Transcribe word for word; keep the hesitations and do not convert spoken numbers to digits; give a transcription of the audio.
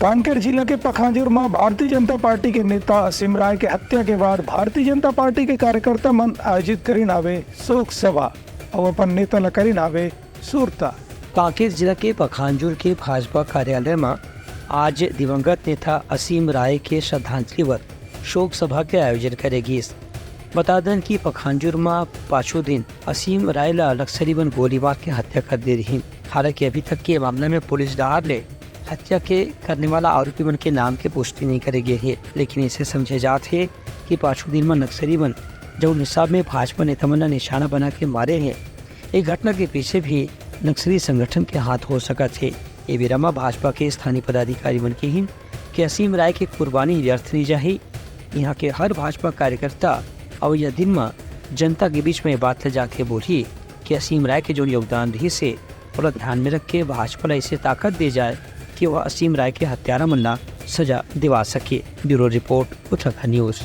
कांकेर जिला के पखांजूर म भारतीय जनता पार्टी के नेता असीम राय के हत्या के बाद भारतीय जनता पार्टी के कार्यकर्ता मन आयोजित करिन हावे शोक सभा अउ अपन नेता ल करिन हावे सुरता। कांकेर जिला के पखांजूर के भाजपा कार्यालय म आज दिवंगत नेता असीम राय के श्रद्धांजलि बर शोक सभा के आयोजन करे गिस। बता दन कि पखांजूर म पाछू दिन असीम राय ल नक्सली मन गोली मार के हत्या कर दे रिहिन। हालांकि अभी तक के मामला में पुलिस डहार ले हत्या के करने वाला आरोपी मन के नाम के पुष्टि नहीं करे गे हे, लेकिन इसे समझे जात हे कि पाछू दिन म नक्सली मन जउन हिसाब में भाजपा नेता मन ल निशाना बना के मारे हे, ए घटना के पीछे भी नक्सली संगठन के हाथ हो सकत हे। ए बेरा म भाजपा के स्थानीय पदाधिकारी मन किहिन कि असीम राय के कुर्बानी व्यर्थ नहीं जाही। यहाँ के हर भाजपा कार्यकर्ता अवइया दिन म जनता के बीच में बात ले जाके बोलही कि असीम राय के जउन योगदान रहिस हे, ओला ध्यान में रख के भाजपा ला ऐसे ताकत दे जाए कि वह असीम राय के हत्यारा मन ला सजा दिवा सके। Bureau report, Uttarakhand news.